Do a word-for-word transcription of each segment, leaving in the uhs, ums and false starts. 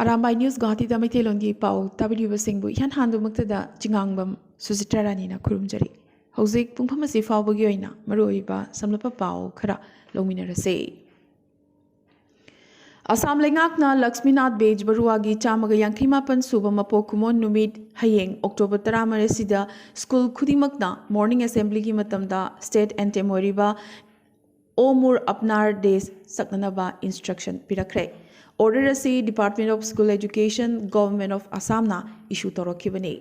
Arambai news ꯒꯨꯋꯥꯍꯥꯇꯤꯗ ꯃꯩꯇꯩꯂꯣꯟꯒꯤ ꯄꯥꯎ ꯇꯥꯕꯤꯔꯤꯕꯁꯤꯡꯕꯨ ꯏꯍꯥꯟ ꯍꯥꯟꯕꯃꯛꯇꯗ ꯆꯤꯉꯥꯡꯕꯝ ꯁꯨꯖꯤꯇ꯭ꯔꯥ ꯔꯥꯅꯤꯅ ꯈꯨꯔꯨꯝꯖꯔꯤ꯫ ꯍꯧꯖꯤꯛ ꯄꯨꯡꯐꯝ ꯑꯁꯤ ꯐꯥꯎꯕꯒꯤ ꯑꯣꯏꯅ ꯃꯔꯨꯑꯣꯏꯕ ꯁꯝꯂꯞꯄ ꯄꯥꯎ ꯈꯔ ꯂꯧꯃꯤꯟꯅꯔꯁꯦ꯫ ꯑꯁꯥꯝ ꯂꯩꯉꯥꯛꯅ ꯂꯛꯁꯃꯤꯅꯥꯊ ꯕꯦꯖꯕꯔꯨꯋꯥꯒꯤ ꯆꯥꯝꯃꯒ ꯌꯥꯡꯈꯩ ꯃꯥꯄꯟ ꯁꯨꯕ ꯃꯄꯣꯛ ꯀꯨꯝꯑꯣꯟ ꯅꯨꯃꯤꯠ ꯍꯌꯦꯡ ꯑꯣꯛꯇꯣꯕꯔ ꯇꯔꯥꯃꯔꯤ ꯑꯁꯤꯗ ꯁ꯭ꯀꯨꯜ ꯈꯨꯗꯤꯡꯃꯛꯅ ꯃꯣꯔꯅꯤꯡ ꯑꯦꯁꯦꯝꯕ꯭ꯂꯤꯒꯤ ꯃꯇꯝꯗ ꯁ꯭ꯇꯦꯠ ꯑꯦꯟꯊꯦꯝ ꯑꯣꯏꯔꯤꯕ ꯑꯣ ꯃꯨꯔ ꯑꯞꯅꯥꯔ ꯗꯦꯁ ꯁꯛꯅꯅꯕ ꯏꯟꯁꯇ꯭ꯔꯛꯁꯟ ꯄꯤꯔꯛꯈ꯭ꯔꯦ꯫ ꯑꯣꯔꯗꯔ ꯑꯁꯤ Department of School Education, Government of Assamꯅ issue ꯇꯧꯔꯛꯈꯤꯕꯅꯤ꯫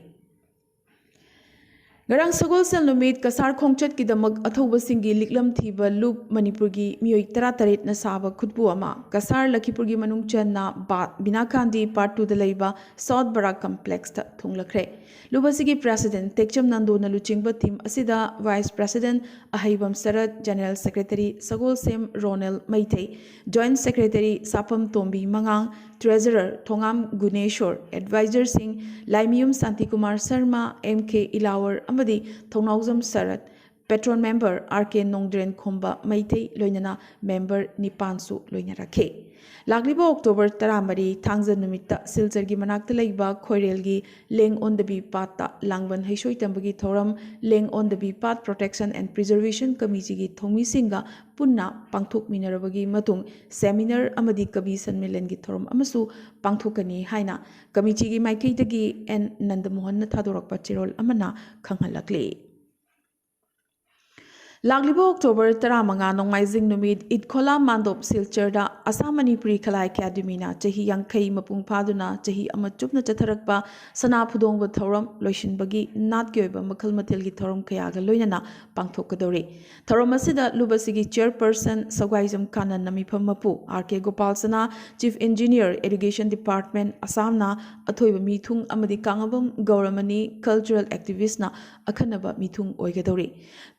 ꯉꯔꯥꯡ ꯁꯒꯣꯜꯁꯦꯜ ꯅꯨꯃꯤꯠ ꯀꯁꯥꯔ ꯈꯣꯡꯆꯠꯀꯤꯗꯃꯛ ꯑꯊꯧꯕꯁꯤꯡꯒꯤ ꯂꯤꯛꯂꯝ ꯊꯤꯕ ꯂꯨꯞ ꯃꯅꯤꯄꯨꯔꯒꯤ ꯃꯤꯑꯣꯏ ꯇꯔꯥꯇꯔꯦꯠꯅ ꯁꯥꯕ ꯈꯨꯠꯄꯨ ꯑꯃ ꯀꯁꯥꯔ ꯂꯈꯤꯄꯨꯔꯒꯤ ꯃꯅꯨꯡ ꯆꯟꯅ ꯕꯥꯠ ꯕꯤꯅꯥꯀꯥꯟꯗꯤ ꯄꯥꯔꯠ ꯇꯨꯗ ꯂꯩꯕ ꯁꯥꯎꯠ ꯕꯔꯥꯛ ꯀꯝꯄ꯭ꯂꯦꯛꯁꯇ ꯊꯨꯡꯂꯈ꯭ꯔꯦ꯫ ꯂꯨꯞ ꯑꯁꯤꯒꯤ ꯄ꯭ꯔꯦꯁꯤꯗꯦꯟꯠ ꯇꯦꯛꯆꯝ ꯅꯟꯗꯣꯅ ꯂꯨꯆꯤꯡꯕ ꯇꯤꯝ ꯑꯁꯤꯗ vice president Aheibam Sarat, general secretary Sagolsem Ronel Meitei, joint secretary Sapam Tombi ꯃꯉꯥꯡ, ꯇ꯭ꯔꯦꯖꯔꯔ ꯊꯣꯉꯥꯝ ꯒꯨꯅꯦꯁꯣꯔ, ꯑꯦꯗꯚꯥꯏꯖꯔꯁꯤꯡ ꯂꯥꯏꯃꯌꯨꯝ ꯁꯥꯟꯇꯤꯀꯨꯃꯥꯔ ꯁꯔꯃ, ꯑꯦꯝ ꯀꯦ ꯏꯂꯥꯋꯔ ꯑꯃꯗꯤ ꯊꯧꯅꯥꯎꯖꯝ ꯁꯔꯠ, ꯄꯦꯇ꯭ꯔꯣꯟ ꯃꯦꯝꯕꯔ ꯑꯥꯔ ꯀꯦ ꯅꯣꯡꯗ꯭ꯔꯦꯟ ꯈꯣꯝꯕ ꯃꯩꯇꯩ ꯂꯣꯏꯅꯅ ꯃꯦꯝꯕꯔ ꯅꯤꯄꯥꯟꯁꯨ ꯂꯣꯏꯅꯔꯛꯈꯤ꯫ ꯂꯥꯛꯂꯤꯕ ꯑꯣꯛꯇꯣꯕꯔ ꯇꯔꯥꯃꯔꯤ ꯊꯥꯡꯖ ꯅꯨꯃꯤꯠꯇ ꯁꯤꯜꯆꯔꯒꯤ ꯃꯅꯥꯛꯇ ꯂꯩꯕ ꯈꯣꯏꯔꯦꯜꯒꯤ ꯂꯦꯡ ꯑꯣꯟꯗꯕꯤ ꯄꯥꯠꯇ ꯂꯥꯡꯕꯟ ꯍꯩꯁꯣꯏ ꯇꯝꯕꯒꯤ ꯊꯧꯔꯝ ꯂꯦꯡ ꯑꯣꯟꯗꯕꯤ ꯄꯥꯠ Protection and Preservation Committeeꯒꯤ ꯊꯧꯃꯤꯁꯤꯡꯒ ꯄꯨꯟꯅ ꯄꯥꯡꯊꯣꯛꯃꯤꯟꯅꯔꯕꯒꯤ ꯃꯇꯨꯡ ꯁꯦꯃꯤꯅꯥꯔ ꯑꯃꯗꯤ ꯀꯕꯤ ꯁꯟꯃꯦꯂꯟꯒꯤ ꯊꯧꯔꯝ ꯑꯃꯁꯨ ꯄꯥꯡꯊꯣꯛꯀꯅꯤ ꯍꯥꯏꯅ ꯀꯃꯤꯇꯤꯒꯤ ꯃꯥꯏꯀꯩꯗꯒꯤ ꯑꯦꯟ ꯅꯟꯗꯃꯣꯍꯟꯅ ꯊꯥꯗꯣꯔꯛꯄ ꯆꯦꯔꯣꯜ ꯑꯃꯅ ꯈꯪꯍꯜꯂꯛꯂꯤ꯫ ꯂꯥꯛꯂꯤꯕ ꯑꯣꯛꯇꯣꯕꯔ ꯇꯔꯥꯃꯉꯥ ꯅꯣꯡꯃꯥꯏꯖꯤꯡ ꯅꯨꯃꯤꯠ ꯏꯗꯈꯣꯂꯥ ꯃꯥꯟꯗꯣꯞ ꯁꯤꯜꯆꯔꯗ ꯑꯁꯥꯝ ꯃꯅꯤꯄꯨꯔꯤ ꯈꯂꯥ ꯑꯦꯀꯥꯗꯦꯃꯤꯅ ꯆꯍꯤ ꯌꯥꯡꯈꯩ ꯃꯄꯨꯡ ꯐꯥꯗꯨꯅ ꯆꯍꯤ ꯑꯃ ꯆꯨꯞꯅ ꯆꯠꯊꯔꯛꯄ ꯁꯅꯥ ꯐꯨꯗꯣꯡꯕ ꯊꯧꯔꯝ ꯂꯣꯏꯁꯤꯟꯕꯒꯤ ꯅꯥꯠꯀꯤ ꯑꯣꯏꯕ ꯃꯈꯜ ꯃꯊꯦꯜꯒꯤ ꯊꯧꯔꯝ ꯀꯌꯥꯒ ꯂꯣꯏꯅꯅ ꯄꯥꯡꯊꯣꯛꯀꯗꯧꯔꯤ꯫ ꯊꯧꯔꯝ ꯑꯁꯤꯗ ꯂꯨꯞ ꯑꯁꯤꯒꯤ ꯆꯤꯌꯔꯄꯔꯁꯟ ꯁꯒ꯭ꯋꯥꯏꯖꯝ ꯀꯥꯅꯟꯅ ꯃꯤꯐꯝ ꯃꯄꯨ, ꯑꯥꯔ ꯀꯦ ꯒꯣꯄꯥꯜ ꯁꯅꯥ, Chief Engineer, Irrigation Department, ꯑꯁꯥꯝꯅ ꯑꯊꯣꯏꯕ ꯃꯤꯊꯨꯡ ꯑꯃꯗꯤ ꯀꯥꯡꯉꯕꯝ ꯒꯧꯔꯃꯅꯤ, cultural activistꯅ ꯑꯈꯟꯅꯕ ꯃꯤꯊꯨꯡ ꯑꯣꯏꯒꯗꯧꯔꯤ꯫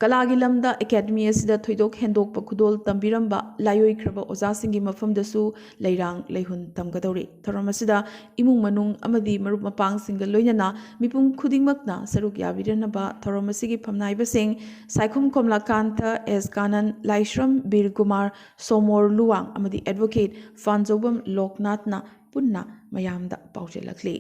ꯀꯂꯥꯒꯤ ꯂꯝꯗ ꯑꯦꯀꯥꯗꯃꯤ ꯑꯁꯤꯗ ꯊꯣꯏꯗꯣꯛ ꯍꯦꯟꯗꯣꯛꯄ ꯈꯨꯗꯣꯜ ꯇꯝꯕꯤꯔꯝꯕ ꯂꯥꯏꯑꯣꯏꯈ꯭ꯔꯕ ꯑꯣꯖꯥꯁꯤꯡꯒꯤ ꯃꯐꯝꯗꯁꯨ ꯂꯩꯔꯥꯡ ꯂꯩꯍꯨꯟ ꯇꯝꯒꯗꯧꯔꯤ꯫ ꯊꯧꯔꯝ ꯑꯁꯤꯗ ꯏꯃꯨꯡ ꯃꯅꯨꯡ ꯑꯃꯗꯤ ꯃꯔꯨꯞ ꯃꯄꯥꯡꯁꯤꯡꯒ ꯂꯣꯏꯅꯅ ꯃꯤꯄꯨꯝ ꯈꯨꯗꯤꯡꯃꯛꯅ ꯁꯔꯨꯛ ꯌꯥꯕꯤꯔꯅꯕ ꯊꯧꯔꯝ ꯑꯁꯤꯒꯤ ꯐꯝꯅꯥꯏꯕꯁꯤꯡ ꯁꯥꯏꯈꯨꯝ ꯀꯣꯝꯂꯥꯀꯥꯟꯇ ꯑꯦꯁ ꯀꯥꯅꯟ, ꯂꯥꯏꯁ꯭ꯔꯝ ꯕꯤꯔ ꯀꯨꯃꯥꯔ, ꯁꯣꯃꯣꯔ ꯂꯨꯋꯥꯡ ꯑꯃꯗꯤ ꯑꯦꯗꯚꯣꯀꯦꯠ ꯐꯥꯟꯖꯧꯕꯝ ꯂꯣꯛꯅꯥꯊꯅ ꯄꯨꯟꯅ ꯃꯌꯥꯝꯗ ꯄꯥꯎꯖꯦꯜꯂꯛꯂꯤ꯫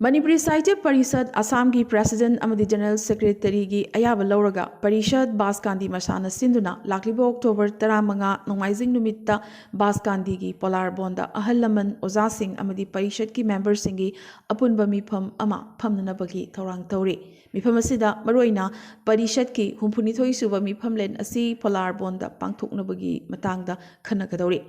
ꯃꯅꯤꯄꯨꯔꯤ ꯁꯥꯍꯤꯇ꯭ꯌ ꯄꯔꯤꯁꯠ ꯑꯁꯥꯝꯒꯤ ꯄ꯭ꯔꯦꯁꯤꯗꯦꯟꯠ ꯑꯃꯗꯤ ꯖꯦꯅꯔꯦꯜ ꯁꯦꯀ꯭ꯔꯦꯇꯔꯤꯒꯤ ꯑꯌꯥꯕ ꯂꯧꯔꯒ ꯄꯔꯤꯁꯠ ꯕꯥꯁꯀꯥꯟꯗꯤ ꯃꯁꯥꯅ ꯁꯤꯟꯗꯨꯅ ꯂꯥꯛꯂꯤꯕ ꯑꯣꯛꯇꯣꯕꯔ ꯇꯔꯥꯃꯉꯥ ꯅꯣꯡꯃꯥꯏꯖꯤꯡ ꯅꯨꯃꯤꯠꯇ ꯕꯥꯁꯀꯥꯟꯗꯤꯒꯤ ꯄꯣꯂꯥꯔ ꯕꯣꯟꯗ ꯑꯍꯜ ꯂꯃꯟ, ꯑꯣꯖꯥꯁꯤꯡ ꯑꯃꯗꯤ ꯄꯔꯤꯁꯠꯀꯤ ꯃꯦꯝꯕꯔꯁꯤꯡꯒꯤ ꯑꯄꯨꯟꯕ ꯃꯤꯐꯝ ꯑꯃ ꯐꯝꯅꯅꯕꯒꯤ ꯊꯧꯔꯥꯡ ꯇꯧꯔꯤ꯫ ꯃꯤꯐꯝ ꯑꯁꯤꯗ ꯃꯔꯨꯑꯣꯏꯅ ꯄꯔꯤꯁꯠꯀꯤ ꯍꯨꯝꯐꯨꯅꯤꯊꯣꯏ ꯁꯨꯕ ꯃꯤꯐꯝꯂꯦꯟ ꯑꯁꯤ ꯄꯣꯂꯥꯔ ꯕꯣꯟꯗ ꯄꯥꯡꯊꯣꯛꯅꯕꯒꯤ ꯃꯇꯥꯡꯗ ꯈꯟꯅꯒꯗꯧꯔꯤ꯫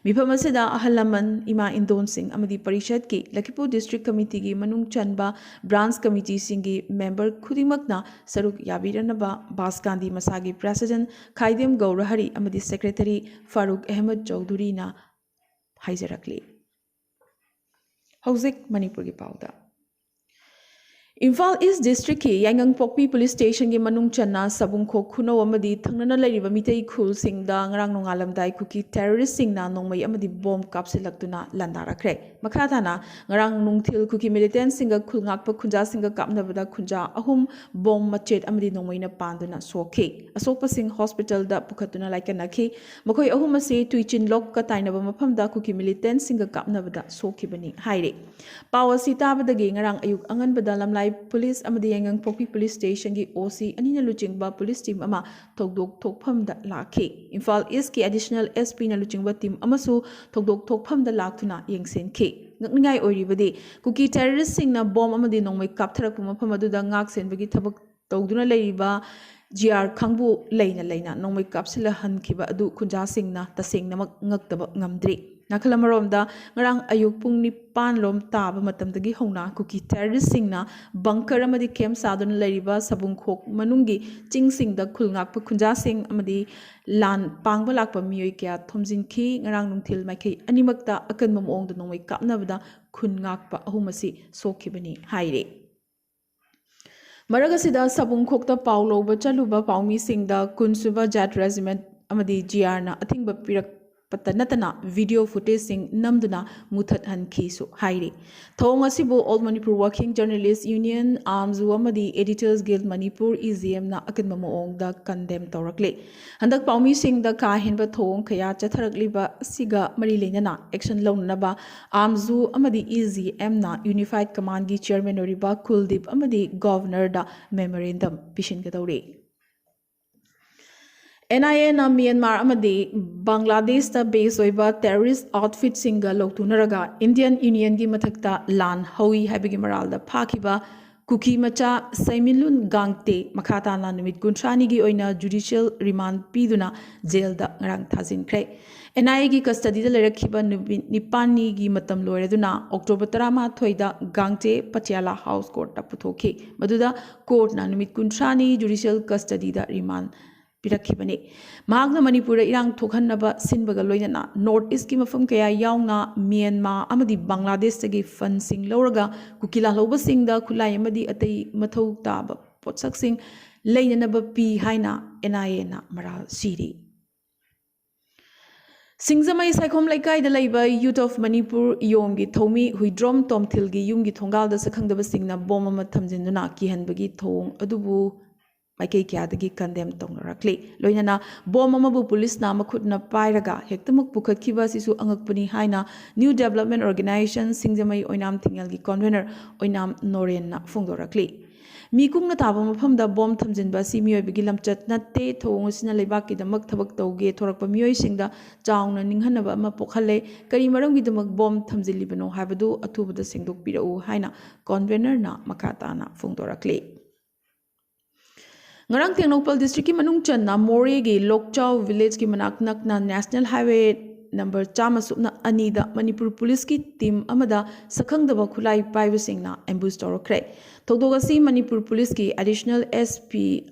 ꯃꯤꯐꯝ ꯑꯁꯤꯗ ꯑꯍꯜ ꯂꯃꯟ, ꯏꯃꯥ ꯏꯟꯗꯣꯟꯁꯤꯡ ꯑꯃꯗꯤ ꯄꯔꯤꯁꯠꯀꯤ ꯂꯈꯤꯄꯨꯔ ꯗꯤꯁꯇ꯭ꯔꯤꯛ ꯀꯃꯤꯇꯤꯒꯤ ꯃꯅꯨꯡ ꯆꯟꯕ ꯕ꯭ꯔꯥꯟꯁ ꯀꯃꯤꯇꯤꯁꯤꯡꯒꯤ ꯃꯦꯝꯕꯔ ꯈꯨꯗꯤꯡꯃꯛꯅ ꯁꯔꯨꯛ ꯌꯥꯕꯤꯔꯅꯕ ꯕꯥꯁꯀꯥꯟꯗꯤ ꯃꯁꯥꯒꯤ ꯄ꯭ꯔꯦꯁꯤꯗꯦꯟꯠ ꯈꯥꯏꯗꯦꯝ ꯒꯧꯔꯍꯔꯤ ꯑꯃꯗꯤ ꯁꯦꯀ꯭ꯔꯦꯇꯔꯤ ꯐꯥꯔꯨꯛ ꯑꯍꯃꯗ ꯆꯧꯙꯨꯔꯤꯅ ꯍꯥꯏꯖꯔꯛꯂꯤ꯫ ꯍꯧꯖꯤꯛ ꯃꯅꯤꯄꯨꯔꯒꯤ ꯄꯥꯎꯗ꯫ ꯏꯝꯐꯥꯜ ꯏꯁ ꯗꯤꯁꯇ꯭ꯔꯤꯛꯀꯤ ꯌꯥꯏꯉꯪꯄꯣꯛꯄꯤ ꯄꯨꯂꯤꯁ ꯁ꯭ꯇꯦꯁꯟꯒꯤ ꯃꯅꯨꯡ ꯆꯟꯅ ꯁꯕꯨꯡꯈꯣꯛ ꯈꯨꯅꯧ ꯑꯃꯗꯤ ꯊꯪꯅꯅ ꯂꯩꯔꯤꯕ ꯃꯤꯇꯩ ꯈꯨꯜꯁꯤꯡꯗ ꯉꯔꯥꯡ ꯅꯣꯡꯉꯥꯜꯂꯝꯗꯥꯏ ꯀꯨꯀꯤ ꯇꯦꯔꯣꯔꯤꯁꯁꯤꯡꯅ ꯅꯣꯡꯃꯩ ꯑꯃꯗꯤ ꯕꯣꯝ ꯀꯥꯞꯁꯤꯜꯂꯛꯇꯨꯅ ꯂꯥꯟꯗꯥꯔꯛꯈ꯭ꯔꯦ꯫ ꯃꯈꯥ ꯇꯥꯅ ꯉꯔꯥꯡ ꯅꯨꯡꯊꯤꯜ ꯀꯨꯀꯤ ꯃꯤꯂꯤꯇꯦꯟꯠꯁꯤꯡꯒ ꯈꯨꯜ ꯉꯥꯛꯄ ꯈꯨꯟꯖꯥꯁꯤꯡꯒ ꯀꯥꯞꯅꯕꯗ ꯈꯨꯟꯖꯥ ꯑꯍꯨꯝ ꯕꯣꯝ ꯃꯆꯦꯠ ꯑꯃꯗꯤ ꯅꯣꯡꯃꯩꯅ ꯄꯥꯟꯗꯨꯅ ꯁꯣꯛꯈꯤ꯫ ꯑꯁꯣꯛꯄꯁꯤꯡ ꯍꯣꯁꯄꯤꯇꯥꯜꯗ ꯄꯨꯈꯠꯇꯨꯅ ꯂꯥꯏꯀꯠꯅꯈꯤ꯫ ꯃꯈꯣꯏ ꯑꯍꯨꯝ ꯑꯁꯤ ꯇꯨꯏꯆꯤꯟꯂꯣꯛꯀ ꯇꯥꯏꯅꯕ ꯃꯐꯝꯗ ꯀꯨꯀꯤ ꯃꯤꯂꯤꯇꯦꯟꯠꯁꯤꯡꯒ ꯀꯥꯞꯅꯕꯗ ꯁꯣꯛꯈꯤꯕꯅꯤ ꯍꯥꯏꯔꯤ꯫ ꯄꯥꯎ ꯑꯁꯤ ꯇꯥꯕꯗꯒꯤ ꯉꯔꯥꯡ ꯑꯌꯨꯛ ꯑꯉꯟꯕꯗ ꯂꯝꯂꯥꯏ ꯄꯨꯂꯤꯁ ꯑꯃꯗꯤ ꯌꯥꯏꯉꯪꯄꯣꯛꯄꯤ ꯄꯨꯂꯤꯁ ꯁ꯭ꯇꯦꯁꯟꯒꯤ ꯑꯣ ꯁꯤ ꯑꯅꯤꯅ ꯂꯨꯆꯤꯡꯕ ꯄꯨꯂꯤꯁ ꯇꯤꯝ ꯑꯃ ꯊꯧꯗꯣꯛ ꯊꯣꯛꯐꯝꯗ ꯂꯥꯛꯈꯤ꯫ ꯏꯝꯐꯥꯜ ꯏꯁꯀꯤ ꯑꯦꯗꯤꯁꯅꯦꯜ ꯑꯦꯁ ꯄꯤꯅ ꯂꯨꯆꯤꯡꯕ ꯇꯤꯝ ꯑꯃꯁꯨ ꯊꯧꯗꯣꯛ ꯊꯣꯛꯐꯝꯗ ꯂꯥꯛꯇꯨꯅ ꯌꯦꯡꯁꯤꯟꯈꯤ꯫ ꯉꯛꯅꯤꯡꯉꯥꯏ ꯑꯣꯏꯔꯤꯕꯗꯤ ꯀꯨꯀꯤ ꯇꯦꯔꯣꯔꯤꯁꯁꯤꯡꯅ ꯕꯣꯝ ꯑꯃꯗꯤ ꯅꯣꯡꯃꯩ ꯀꯥꯞꯊꯔꯛꯄ ꯃꯐꯝ ꯑꯗꯨꯗ ꯉꯥꯛ ꯁꯦꯟꯕꯒꯤ ꯊꯕꯛ ꯇꯧꯗꯨꯅ ꯂꯩꯔꯤꯕ ꯖꯤ ꯑꯥꯔ ꯈꯥꯡꯕꯨ ꯂꯩꯅ ꯂꯩꯅ ꯅꯣꯡꯃꯩ ꯀꯥꯞꯁꯤꯜꯂꯍꯟꯈꯤꯕ ꯑꯗꯨ ꯈꯨꯟꯖꯥꯁꯤꯡꯅ ꯇꯁꯦꯡꯅꯃꯛ ꯉꯛꯇꯕ ꯉꯝꯗ꯭ꯔꯤ꯫ ꯅꯥꯀꯜ ꯑꯃꯔꯣꯝꯗ ꯉꯔꯥꯡ ꯑꯌꯨꯛ ꯄꯨꯡ ꯅꯤꯄꯥꯟ ꯂꯣꯝ ꯇꯥꯕ ꯃꯇꯝꯗꯒꯤ ꯍꯧꯅ ꯀꯨꯀꯤ ꯇꯦꯔꯣꯔꯤꯁꯁꯤꯡꯅ ꯕꯪꯀꯔ ꯑꯃꯗꯤ ꯀꯦꯝꯞ ꯁꯥꯗꯨꯅ ꯂꯩꯔꯤꯕ ꯁꯕꯨꯡꯈꯣꯛ ꯃꯅꯨꯡꯒꯤ ꯆꯤꯡꯁꯤꯡꯗ ꯈꯨꯜ ꯉꯥꯛꯄ ꯈꯨꯟꯖꯥꯁꯤꯡ ꯑꯃꯗꯤ ꯂꯥꯟ ꯄꯥꯡꯕ ꯂꯥꯛꯄ ꯃꯤꯑꯣꯏ ꯀꯌꯥ ꯊꯣꯝꯖꯤꯟꯈꯤ꯫ ꯉꯔꯥꯡ ꯅꯨꯡꯊꯤꯜ ꯃꯥꯏꯀꯩ ꯑꯅꯤꯃꯛꯇ ꯑꯀꯟꯕ ꯃꯑꯣꯡꯗ ꯅꯣꯡꯃꯩ ꯀꯥꯞꯅꯕꯗ ꯈꯨꯟ ꯉꯥꯛꯄ ꯑꯍꯨꯝ ꯑꯁꯤ ꯁꯣꯛꯈꯤꯕꯅꯤ ꯍꯥꯏꯔꯤ꯫ ꯃꯔꯛ ꯑꯁꯤꯗ ꯁꯕꯨꯡꯈꯣꯛꯇ ꯄꯥꯎ ꯂꯧꯕ ꯆꯠꯂꯨꯕ ꯄꯥꯎꯃꯤꯁꯤꯡꯗ ꯀꯨꯟꯁꯨꯕ ꯖꯥꯠ ꯔꯦꯖꯤꯃꯦꯟꯠ ꯑꯃꯗꯤ ꯖꯤ ꯑꯥꯔꯅ ꯑꯊꯤꯡꯕ ꯄꯤꯔꯛꯄꯇ ꯅꯠꯇꯅ ꯚꯤꯗꯤꯑꯣ ꯐꯨꯇꯦꯖꯁꯤꯡ ꯅꯝꯗꯨꯅ ꯃꯨꯊꯠꯍꯟꯈꯤꯁꯨ ꯍꯥꯏꯔꯤ꯫ ꯊꯧꯑꯣꯡ ꯑꯁꯤꯕꯨ All Manipur Working Journalist Union, ꯑꯥꯝꯖꯨ ꯑꯃꯗꯤ Editors Guild Manipur, E G ꯑꯦꯝꯅ ꯑꯀꯟꯕ ꯃꯑꯣꯡꯗ ꯀꯟꯗꯦꯝ ꯇꯧꯔꯛꯂꯤ꯫ ꯍꯟꯗꯛ ꯄꯥꯎꯃꯤꯁꯤꯡꯗ ꯀꯥ ꯍꯦꯟꯕ ꯊꯧꯑꯣꯡ ꯀꯌꯥ ꯆꯠꯊꯔꯛꯂꯤꯕ ꯑꯁꯤꯒ ꯃꯔꯤ ꯂꯩꯅꯅ ꯑꯦꯛꯁꯟ ꯂꯧꯅꯅꯕ ꯑꯥꯝꯖꯨ ꯑꯃꯗꯤ ꯏ ꯖꯤ ꯑꯦꯝꯅ ꯌꯨꯅꯤꯐꯥꯏꯠ ꯀꯃꯥꯟꯒꯤ ꯆꯤꯌꯔꯃꯦꯟ ꯑꯣꯏꯔꯤꯕ ꯀꯨꯜꯗꯤꯞ ꯑꯃꯗꯤ ꯒꯣꯚꯔꯅꯔꯗ ꯃꯦꯃꯣꯔꯦꯟꯗꯝ ꯄꯤꯁꯤꯟꯒꯗꯧꯔꯤ꯫ ꯑꯦꯟ ꯑꯥꯏ ꯑꯦꯅ ꯃ꯭ꯌꯥꯟꯃꯥꯔ ꯑꯃꯗꯤ ꯕꯪꯒ꯭ꯂꯥꯗꯦꯁꯇ ꯕꯦꯁ ꯑꯣꯏꯕ ꯇꯦꯔꯣꯔꯤꯁ ꯑꯥꯎꯠꯐꯤꯠꯁꯤꯡꯒ ꯂꯧꯊꯣꯛꯅꯔꯒ ꯏꯟꯗꯤꯌꯟ ꯌꯨꯅꯤꯌꯟꯒꯤ ꯃꯊꯛꯇ ꯂꯥꯟ ꯍꯧꯏ ꯍꯥꯏꯕꯒꯤ ꯃꯔꯥꯜꯗ ꯐꯥꯈꯤꯕ ꯀꯨꯀꯤ ꯃꯆꯥ ꯁꯩꯃꯤꯟꯂꯨꯟ ꯒꯥꯡꯇꯦ ꯃꯈꯥ ꯇꯥꯅ ꯅꯨꯃꯤꯠ ꯀꯨꯟꯊ꯭ꯔꯥꯅꯤꯒꯤ ꯑꯣꯏꯅ ꯖꯨꯗꯤꯁꯤꯌꯦꯜ ꯔꯤꯃꯥꯟ ꯄꯤꯗꯨꯅ ꯖꯦꯜꯗ ꯉꯔꯥꯡ ꯊꯥꯖꯤꯟꯈ꯭ꯔꯦ꯫ ꯑꯦꯟ ꯑꯥꯏ ꯑꯦꯒꯤ ꯀꯁꯇꯗꯤꯗ ꯂꯩꯔꯛꯈꯤꯕ ꯅꯨꯃꯤꯠ ꯅꯤꯄꯥꯜꯅꯤꯒꯤ ꯃꯇꯝ ꯂꯣꯏꯔꯗꯨꯅ ꯑꯣꯛꯇꯣꯕꯔ ꯇꯔꯥꯃꯥꯊꯣꯏꯗ ꯒꯥꯡꯇꯦ ꯄꯇꯤꯌꯥꯂꯥ ꯍꯥꯎꯁ ꯀꯣꯔꯠꯇ ꯄꯨꯊꯣꯛꯈꯤ꯫ ꯃꯗꯨꯗ ꯀꯣꯔꯠꯅ ꯅꯨꯃꯤꯠ ꯀꯨꯟꯊ꯭ꯔꯥꯅꯤ ꯖꯨꯗꯤꯁꯤꯌꯦꯜ ꯀꯁꯇꯗꯤꯗ ꯔꯤꯃꯥꯟ ꯄꯤꯔꯛꯈꯤꯕꯅꯤ꯫ ꯃꯍꯥꯛꯅ ꯃꯅꯤꯄꯨꯔꯗ ꯏꯔꯥꯡ ꯊꯣꯛꯍꯟꯅꯕ ꯁꯤꯟꯕꯒ ꯂꯣꯏꯅꯅ ꯅꯣꯔꯠ ꯏꯁꯀꯤ ꯃꯐꯝ ꯀꯌꯥ ꯌꯥꯎꯅ ꯃ꯭ꯌꯥꯟꯃꯥꯔ ꯑꯃꯗꯤ ꯕꯪꯒ꯭ꯂꯥꯗꯦꯁꯇꯒꯤ ꯐꯟꯁꯤꯡ ꯂꯧꯔꯒ ꯀꯨꯀꯤ ꯂꯥꯜꯍꯧꯕꯁꯤꯡꯗ ꯈꯨꯠꯂꯥꯏ ꯑꯃꯗꯤ ꯑꯇꯩ ꯃꯊꯧ ꯇꯥꯕ ꯄꯣꯠꯁꯛꯁꯤꯡ ꯂꯩꯅꯅꯕ ꯄꯤ ꯍꯥꯏꯅ ꯑꯦꯟ ꯑꯥꯏ ꯑꯦꯅ ꯃꯔꯥꯜ ꯁꯤꯔꯤ꯫ ꯁꯤꯡꯖꯃꯩ ꯁꯥꯏꯈꯣꯝ ꯂꯩꯀꯥꯏꯗ ꯂꯩꯕ Youth of Manipur, ꯏꯌꯣꯝꯒꯤ ꯊꯧꯃꯤ ꯍꯨꯏꯗ꯭ꯔꯣꯝ ꯇꯣꯝꯊꯤꯜꯒꯤ ꯌꯨꯝꯒꯤ ꯊꯣꯡꯒꯥꯜꯗ ꯁꯛꯈꯪꯗꯕꯁꯤꯡꯅ ꯕꯣꯝ ꯑꯃ ꯊꯝꯖꯤꯟꯗꯨꯅ ꯀꯤꯍꯟꯕꯒꯤ ꯊꯧꯑꯣꯡ ꯑꯗꯨꯕꯨ ꯃꯥꯏꯀꯩ ꯀꯌꯥꯗꯒꯤ ꯀꯟꯗꯦꯝ ꯇꯧꯅꯔꯛꯂꯤ꯫ ꯂꯣꯏꯅꯅ ꯕꯣꯝ ꯑꯃꯕꯨ ꯄꯨꯂꯤꯁꯅ ꯃꯈꯨꯠꯅ ꯄꯥꯏꯔꯒ ꯍꯦꯛꯇꯃꯛ ꯄꯨꯈꯠꯈꯤꯕ ꯑꯁꯤꯁꯨ ꯑꯉꯛꯄꯅꯤ ꯍꯥꯏꯅ ꯅ꯭ꯌꯨ ꯗꯦꯕꯂꯞꯃꯦꯟ ꯑꯣꯔꯒꯅꯥꯏꯖꯦꯁꯟ ꯁꯤꯡꯖꯃꯩ ꯑꯣꯏꯅꯥꯝ ꯊꯤꯡꯉꯦꯜꯒꯤ ꯀꯣꯟꯚꯦꯅꯔ ꯑꯣꯏꯅꯥꯝ ꯅꯣꯔꯦꯟꯅ ꯐꯣꯡꯗꯣꯔꯛꯂꯤ꯫ ꯃꯤ ꯀꯨꯡꯅ ꯇꯥꯕ ꯃꯐꯝꯗ ꯕꯣꯝ ꯊꯝꯖꯤꯟꯕ ꯑꯁꯤ ꯃꯤꯑꯣꯏꯕꯒꯤ ꯂꯝꯆꯠ ꯅꯠꯇꯦ꯫ ꯊꯧꯑꯣꯡ ꯑꯁꯤꯅ ꯂꯩꯕꯥꯛꯀꯤꯗꯃꯛ ꯊꯕꯛ ꯇꯧꯒꯦ ꯊꯣꯔꯛꯄ ꯃꯤꯑꯣꯏꯁꯤꯡꯗ ꯆꯥꯎꯅ ꯅꯤꯡꯍꯟꯅꯕ ꯑꯃ ꯄꯣꯛꯍꯜꯂꯦ꯫ ꯀꯔꯤ ꯃꯔꯝꯒꯤꯗꯃꯛ ꯕꯣꯝ ꯊꯝꯖꯤꯜꯂꯤꯕꯅꯣ ꯍꯥꯏꯕꯗꯨ ꯑꯊꯨꯕꯗ ꯁꯦꯡꯗꯣꯛꯄꯤꯔꯛꯎ ꯍꯥꯏꯅ ꯀꯣꯟꯚꯦꯅꯔꯅ ꯃꯈꯥ ꯇꯥꯅ ꯐꯣꯡꯗꯣꯔꯛꯂꯤ꯫ ꯉꯔꯥꯡ ꯇꯦꯡꯅꯧꯄꯜ ꯗꯤꯁꯇ꯭ꯔꯤꯛꯀꯤ ꯃꯅꯨꯡ ꯆꯟꯅ ꯃꯣꯔꯦꯒꯤ ꯂꯣꯛꯆꯥꯎ ꯚꯤꯂꯦꯖꯀꯤ ꯃꯅꯥꯛ ꯅꯛꯅ ꯅꯦꯁꯅꯦꯜ ꯍꯥꯏꯋꯦ ꯅꯝꯕꯔ ꯆꯥꯝꯃ ꯁꯨꯞꯅ ꯑꯅꯤꯗ ꯃꯅꯤꯄꯨꯔ ꯄꯨꯂꯤꯁꯀꯤ ꯇꯤꯝ ꯑꯃꯗ ꯁꯛꯈꯪꯗꯕ ꯈꯨꯠꯂꯥꯏ ꯄꯥꯏꯕꯁꯤꯡꯅ ꯑꯦꯝꯕꯨꯁ ꯇꯧꯔꯛꯈ꯭ꯔꯦ꯫ ꯊꯧꯗꯣꯛ ꯑꯁꯤ ꯃꯅꯤꯄꯨꯔ ꯄꯨꯂꯤꯁꯀꯤ ꯑꯦꯗꯤꯁꯅꯦꯜ ꯑꯦꯁ ꯄꯤ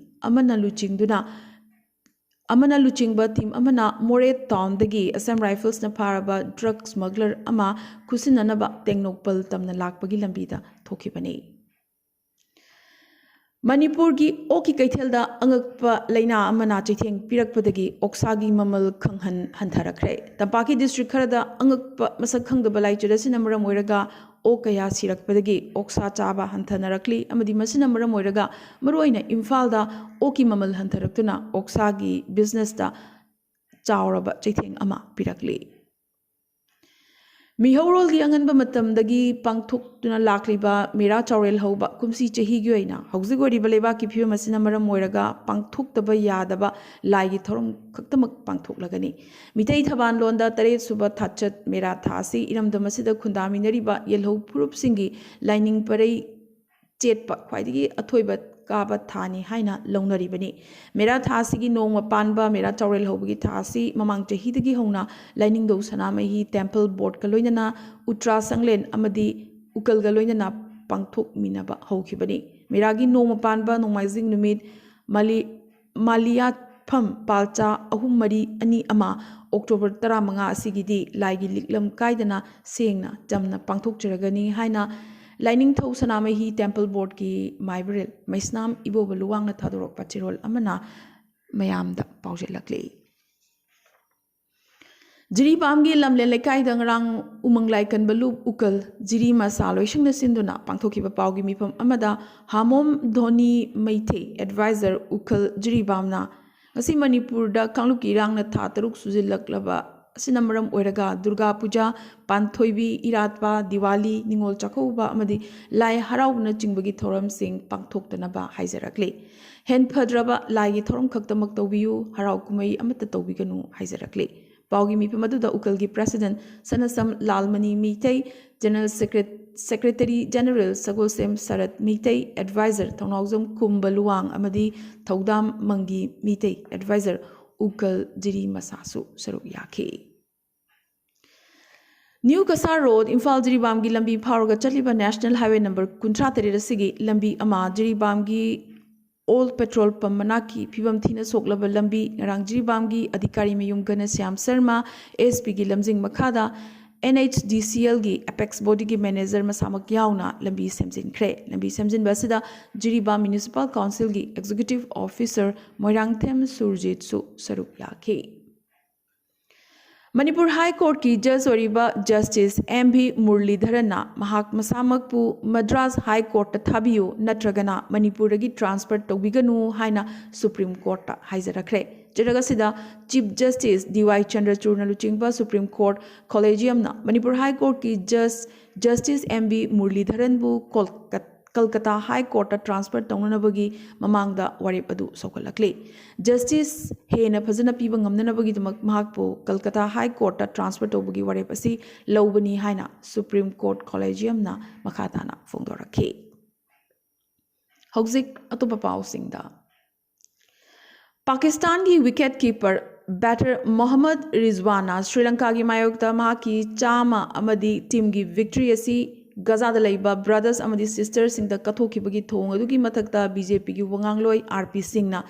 ꯑꯃꯅ ꯂꯨꯆꯤꯡꯗꯨꯅ, ꯑꯃꯅ ꯂꯨꯆꯤꯡꯕ ꯇꯤꯝ ꯑꯃꯅ ꯃꯣꯔꯦ ꯇꯥꯎꯟꯗꯒꯤ ꯑꯁꯥꯝ ꯔꯥꯏꯐꯜꯁꯅ ꯐꯥꯔꯕ ꯗ꯭ꯔꯒ ꯁ꯭ꯃꯒꯂꯔ ꯑꯃ ꯈꯨꯠꯁꯤꯟꯅꯅꯕ ꯇꯦꯡꯅꯧꯄꯜ ꯇꯝꯅ ꯂꯥꯛꯄꯒꯤ ꯂꯝꯕꯤꯗ ꯊꯣꯛꯈꯤꯕꯅꯤ꯫ ꯃꯅꯤꯄꯨꯔꯒꯤ ꯑꯣꯛꯀꯤ ꯀꯩꯊꯦꯜꯗ ꯑꯉꯛꯄ ꯂꯥꯏꯅꯥ ꯑꯃꯅ ꯆꯩꯊꯦꯡ ꯄꯤꯔꯛꯄꯗꯒꯤ ꯑꯣꯛꯁꯥꯒꯤ ꯃꯃꯜ ꯈꯪꯍꯟ ꯍꯟꯊꯔꯛꯈ꯭ꯔꯦ꯫ ꯇꯝꯄꯥꯛꯀꯤ district ꯈꯔꯗ ꯑꯉꯛꯄ ꯃꯁꯛ ꯈꯪꯗꯕ ꯂꯥꯏꯆꯠ ꯑꯁꯤꯅ ꯃꯔꯝ ꯑꯣꯏꯔꯒ ꯑꯣꯛ ꯀꯌꯥ ꯁꯤꯔꯛꯄꯗꯒꯤ ꯑꯣꯛꯁꯥ ꯆꯥꯕ ꯍꯟꯊꯅꯔꯛꯂꯤ, ꯑꯃꯗꯤ ꯃꯁꯤꯅ ꯃꯔꯝ ꯑꯣꯏꯔꯒ ꯃꯔꯨꯑꯣꯏꯅ ꯏꯝꯐꯥꯜꯗ ꯑꯣꯛꯀꯤ ꯃꯃꯜ ꯍꯟꯊꯔꯛꯇꯨꯅ ꯑꯣꯛꯁꯥꯒꯤ businessꯇ ꯆꯥꯎꯔꯕ ꯆꯩꯊꯦꯡ ꯑꯃ ꯄꯤꯔꯛꯂꯤ꯫ ꯃꯤꯍꯧꯔꯣꯜꯒꯤ ꯑꯉꯟꯕ ꯃꯇꯝꯗꯒꯤ ꯄꯥꯡꯊꯣꯛꯇꯨꯅ ꯂꯥꯛꯂꯤꯕ ꯃꯦꯔꯥ ꯆꯥꯎꯔꯦꯜ ꯍꯧꯕ ꯀꯨꯝꯁꯤ ꯆꯍꯤꯒꯤ ꯑꯣꯏꯅ ꯍꯧꯖꯤꯛ ꯑꯣꯏꯔꯤꯕ ꯂꯩꯕꯥꯛꯀꯤ ꯐꯤꯕꯝ ꯑꯁꯤꯅ ꯃꯔꯝ ꯑꯣꯏꯔꯒ ꯄꯥꯡꯊꯣꯛꯇꯕ ꯌꯥꯗꯕ ꯂꯥꯏꯒꯤ ꯊꯧꯔꯝ ꯈꯛꯇꯃꯛ ꯄꯥꯡꯊꯣꯛꯂꯒꯅꯤ꯫ ꯃꯤꯇꯩ ꯊꯕꯥꯟꯂꯣꯟꯗ ꯇꯔꯦꯠ ꯁꯨꯕ ꯊꯥꯆꯠ ꯃꯦꯔꯥ ꯊꯥ ꯑꯁꯤ ꯏꯔꯝꯗꯝ ꯑꯁꯤꯗ ꯈꯨꯟꯗꯥꯃꯤꯟꯅꯔꯤꯕ ꯌꯦꯜꯍꯧ ꯐꯨꯔꯨꯞꯁꯤꯡꯒꯤ ꯂꯥꯏꯅꯤꯡ ꯄꯔꯩ ꯆꯦꯠꯄ ꯈ꯭ꯋꯥꯏꯗꯒꯤ ꯑꯊꯣꯏꯕ ꯀꯥꯕ ꯊꯥꯅꯤ ꯍꯥꯏꯅ ꯂꯧꯅꯔꯤꯕꯅꯤ꯫ ꯃꯦꯔꯥ ꯊꯥ ꯑꯁꯤꯒꯤ ꯅꯣꯡꯃ ꯄꯥꯟꯕ ꯃꯦꯔꯥ ꯆꯥꯎꯔꯦꯜ ꯍꯧꯕꯒꯤ ꯊꯥ ꯑꯁꯤ ꯃꯃꯥꯡ ꯆꯍꯤꯗꯒꯤ ꯍꯧꯅ ꯂꯥꯏꯅꯤꯡꯊꯧ ꯁꯅꯥꯃꯍꯤ temple boardꯀ ꯂꯣꯏꯅꯅ ꯎꯇ꯭ꯔꯥ ꯁꯪꯂꯦꯟ ꯑꯃꯗꯤ ꯎꯀꯜꯒ ꯂꯣꯏꯅꯅ ꯄꯥꯡꯊꯣꯛꯃꯤꯟꯅꯕ ꯍꯧꯈꯤꯕꯅꯤ꯫ ꯃꯦꯔꯥꯒꯤ ꯅꯣꯡꯃ ꯄꯥꯟꯕ ꯅꯣꯡꯃꯥꯏꯖꯤꯡ ꯅꯨꯃꯤꯠ ꯃꯥꯂꯤ ꯃꯥꯂꯤꯌꯥꯠꯐꯝ ꯄꯥꯜꯆꯥ ꯑꯍꯨꯝ ꯃꯔꯤ ꯑꯅꯤ ꯑꯃ October ꯇꯔꯥꯃꯉꯥ ꯑꯁꯤꯒꯤꯗꯤ ꯂꯥꯏꯒꯤ ꯂꯤꯛꯂꯝ ꯀꯥꯏꯗꯅ ꯁꯦꯡꯅ ꯆꯝꯅ ꯄꯥꯡꯊꯣꯛꯆꯔꯒꯅꯤ ꯍꯥꯏꯅ ꯂꯥꯏꯅꯤꯡꯊꯧ ꯁꯅꯥꯃꯍꯤ temple boardꯀꯤ ꯃꯥꯏꯕꯔꯦꯜ ꯃꯩꯁꯅꯥꯝ ꯏꯕꯣꯕ ꯂꯨꯋꯥꯡꯅ ꯊꯥꯗꯣꯔꯛꯄ ꯆꯦꯔꯣꯜ ꯑꯃꯅ ꯃꯌꯥꯝꯗ ꯄꯥꯎꯖꯦꯜꯂꯛꯂꯤ꯫ ꯖꯤꯔꯤꯕꯥꯝꯒꯤ ꯂꯝꯂꯦꯟ ꯂꯩꯀꯥꯏꯗ ꯉꯔꯥꯡ ꯎꯃꯪ ꯂꯥꯏ ꯀꯟꯕ ꯂꯨꯞ ꯎꯀꯜ ꯖꯤꯔꯤ ꯃꯁꯥ ꯂꯣꯏꯁꯪꯅ ꯁꯤꯟꯗꯨꯅ ꯄꯥꯡꯊꯣꯛꯈꯤꯕ ꯄꯥꯎꯒꯤ ꯃꯤꯐꯝ ꯑꯃꯗ ꯍꯥꯃꯣꯝ ꯙꯣꯅꯤ ꯃꯩꯊꯦ, advisor ꯎꯀꯜ ꯖꯤꯔꯤꯕꯥꯝꯅ ꯉꯁꯤ ꯃꯅꯤꯄꯨꯔꯗ ꯀꯥꯡꯂꯨꯞꯀꯤ ꯏꯔꯥꯡꯅ ꯊꯥ ꯇꯔꯨꯛ ꯁꯨꯖꯤꯜꯂꯛꯂꯕ ꯑꯁꯤꯅ ꯃꯔꯝ ꯑꯣꯏꯔꯒ ꯗꯨꯔꯒꯥ ꯄꯨꯖꯥ, ꯄꯥꯟꯊꯣꯏꯕꯤ ꯏꯔꯥꯠꯄ, ꯗꯤꯋꯥꯂꯤ, ꯅꯤꯉꯣꯜ ꯆꯥꯛꯀꯧꯕ ꯑꯃꯗꯤ ꯂꯥꯏ ꯍꯔꯥꯎꯕꯅꯆꯤꯡꯕꯒꯤ ꯊꯧꯔꯝꯁꯤꯡ ꯄꯥꯡꯊꯣꯛꯇꯅꯕ ꯍꯥꯏꯖꯔꯛꯂꯤ꯫ ꯍꯦꯟꯐꯗ꯭ꯔꯕ ꯂꯥꯏꯒꯤ ꯊꯧꯔꯝ ꯈꯛꯇꯃꯛ ꯇꯧꯕꯤꯌꯨ, ꯍꯔꯥꯎ ꯀꯨꯝꯍꯩ ꯑꯃꯠꯇ ꯇꯧꯕꯤꯒꯅꯨ ꯍꯥꯏꯖꯔꯛꯂꯤ꯫ ꯄꯥꯎꯒꯤ ꯃꯤꯐꯝ ꯑꯗꯨꯗ ꯎꯀꯜꯒꯤ president ꯁꯅꯁꯝ Lalmani Meitei, general secret-, secretary general ꯁꯒꯣꯜꯁꯦꯝ ꯁꯔꯠ ꯃꯤꯇꯩ, advisor ꯊꯧꯅꯥꯎꯖꯝ ꯀꯨꯝꯕ ꯂꯨꯋꯥꯡ ꯑꯃꯗꯤ ꯊꯧꯗꯥꯝ ꯃꯪꯒꯤ ꯃꯤꯇꯩ, advisor ꯎꯀꯜ ꯖꯤꯔꯤ ꯃꯁꯥꯁꯨ ꯁꯔꯨꯛ ꯌꯥꯈꯤ꯫ ꯅ꯭ꯌꯨ ꯀꯁꯥꯔ ꯔꯣꯗ, ꯏꯝꯐꯥꯜ ꯖꯤꯔꯤꯕꯥꯝꯒꯤ ꯂꯝꯕꯤ ꯐꯥꯎꯔꯒ ꯆꯠꯂꯤꯕ National Highway number ꯀꯨꯟꯊ꯭ꯔꯥ ꯇꯔꯦꯠ ꯑꯁꯤꯒꯤ ꯂꯝꯕꯤ ꯑꯃ ꯖꯤꯔꯤꯕꯥꯝꯒꯤ old petrol pump ꯃꯅꯥꯛꯀꯤ ꯐꯤꯕꯝ ꯊꯤꯅ ꯁꯣꯛꯂꯕ ꯂꯝꯕꯤ ꯉꯔꯥꯡ ꯖꯤꯔꯤꯕꯥꯝꯒꯤ ꯑꯙꯤꯀꯥꯔꯤ ꯃꯌꯨꯝ ꯘꯅꯁ꯭ꯌꯥꯝ ꯁꯔꯃ, ASPꯒꯤ ꯂꯝꯖꯤꯡ ꯃꯈꯥꯗ ꯑꯦꯟ ꯑꯩꯆ ꯗꯤ ꯁꯤ ꯑꯦꯜꯒꯤ ꯑꯦꯄꯦꯛꯁ ꯕꯣꯗꯤꯒꯤ ꯃꯦꯅꯦꯖꯔ ꯃꯁꯥꯃꯛ ꯌꯥꯎꯅ ꯂꯝꯕꯤ ꯁꯦꯝꯖꯤꯟꯈ꯭ꯔꯦ꯫ ꯂꯝꯕꯤ ꯁꯦꯝꯖꯤꯟꯕ ꯑꯁꯤꯗ ꯖꯤꯔꯤꯕꯥꯝ ꯃ꯭ꯌꯨꯅꯤꯁꯤꯄꯥꯜ ꯀꯥꯎꯟꯁꯤꯜꯒꯤ ꯑꯦꯛꯖꯤꯀ꯭ꯌꯨꯇꯤꯚ ꯑꯣꯐꯤꯁꯔ ꯃꯣꯏꯔꯥꯡꯊꯦꯝ ꯁꯨꯔꯖꯤꯠꯁꯨ ꯁꯔꯨꯛ ꯌꯥꯈꯤ꯫ ꯃꯅꯤꯄꯨꯔ ꯍꯥꯏ ꯀꯣꯔꯠꯀꯤ ꯖꯖ ꯑꯣꯏꯔꯤꯕ ꯖꯁꯇꯤꯁ ꯑꯦꯝ ꯚꯤ ꯃꯨꯔꯂꯤꯙꯔꯟꯅ ꯃꯍꯥꯛ ꯃꯁꯥꯃꯛꯄꯨ ꯃꯗ꯭ꯔꯥꯁ ꯍꯥꯏ ꯀꯣꯔꯠꯇ ꯊꯥꯕꯤꯌꯨ ꯅꯠꯇ꯭ꯔꯒꯅ ꯃꯅꯤꯄꯨꯔꯗꯒꯤ ꯇ꯭ꯔꯥꯟꯁꯐꯔ ꯇꯧꯕꯤꯒꯅꯨ ꯍꯥꯏꯅ ꯁꯨꯄ꯭ꯔꯤꯝ ꯀꯣꯔꯠꯇ ꯍꯥꯏꯖꯔꯛꯈ꯭ꯔꯦ꯫ ꯆꯤꯔꯛ ꯑꯁꯤꯗ ꯆꯤꯐ ꯖꯁꯇꯤꯁ ꯗꯤ ꯋꯥꯏ ꯆꯟꯗ꯭ꯔꯆꯨꯔꯅ ꯂꯨꯆꯤꯡꯕ ꯁꯨꯄ꯭ꯔꯤꯝ ꯀꯣꯔꯠ ꯀꯣꯂꯦꯖꯤꯌꯝꯅ ꯃꯅꯤꯄꯨꯔ ꯍꯥꯏ ꯀꯣꯔꯠꯀꯤ ꯖꯁ ꯖꯁꯇꯤꯁ ꯑꯦꯝ ꯚꯤ ꯃꯨꯔꯂꯤꯙꯔꯟꯕꯨ ꯀꯣꯜꯀ-, ꯀꯜꯀꯇꯥ ꯍꯥꯏ ꯀꯣꯔꯠꯇ ꯇ꯭ꯔꯥꯟꯁꯐꯔ ꯇꯧꯅꯅꯕꯒꯤ ꯃꯃꯥꯡꯗ ꯋꯥꯔꯦꯞ ꯑꯗꯨ ꯁꯧꯒꯠꯂꯛꯂꯤ꯫ ꯖꯁꯇꯤꯁ ꯍꯦꯟꯅ ꯐꯖꯅ ꯄꯤꯕ ꯉꯝꯅꯅꯕꯒꯤꯗꯃꯛ ꯃꯍꯥꯛꯄꯨ ꯀꯜꯀꯇꯥ ꯍꯥꯏ ꯀꯣꯔꯠꯇ ꯇ꯭ꯔꯥꯟꯁꯐꯔ ꯇꯧꯕꯒꯤ ꯋꯥꯔꯦꯞ ꯑꯁꯤ ꯂꯧꯕꯅꯤ ꯍꯥꯏꯅ ꯁꯨꯄ꯭ꯔꯤꯝ ꯀꯣꯔꯠ ꯀꯣꯂꯦꯖꯤꯌꯝꯅ ꯃꯈꯥ ꯇꯥꯅ ꯐꯣꯡꯗꯣꯔꯛꯈꯤ꯫ ꯍꯧꯖꯤꯛ ꯑꯇꯣꯞꯄ ꯄꯥꯎꯁꯤꯡꯗ꯫ ꯄꯥꯀꯤꯁꯇꯥꯟꯒꯤ ꯋꯤꯀꯦꯠ ꯀꯤꯄꯔ ꯕꯦꯇꯔ ꯃꯣꯍꯝꯃꯗ ꯔꯤꯖꯋꯥꯟꯅ ꯁ꯭ꯔꯤꯂꯪꯀꯥꯒꯤ ꯃꯥꯌꯣꯛꯇ ꯃꯍꯥꯛꯀꯤ ꯆꯥꯝꯃ ꯑꯃꯗꯤ ꯇꯤꯝꯒꯤ ꯚꯤꯛꯇ꯭ꯔꯤ ꯑꯁꯤ ꯒꯖꯥꯗ ꯂꯩꯕ ꯕ꯭ꯔꯗꯔꯁ ꯑꯃꯗꯤ ꯁꯤꯁꯇꯔꯁꯤꯡꯗ ꯀꯠꯊꯣꯛꯈꯤꯕꯒꯤ ꯊꯧꯑꯣꯡ ꯑꯗꯨꯒꯤ ꯃꯊꯛꯇ ꯕꯤ ꯖꯦ ꯄꯤꯒꯤ ꯋꯥꯉꯥꯡꯂꯣꯏ ꯑꯥꯔ ꯄꯤ ꯁꯤꯡꯅ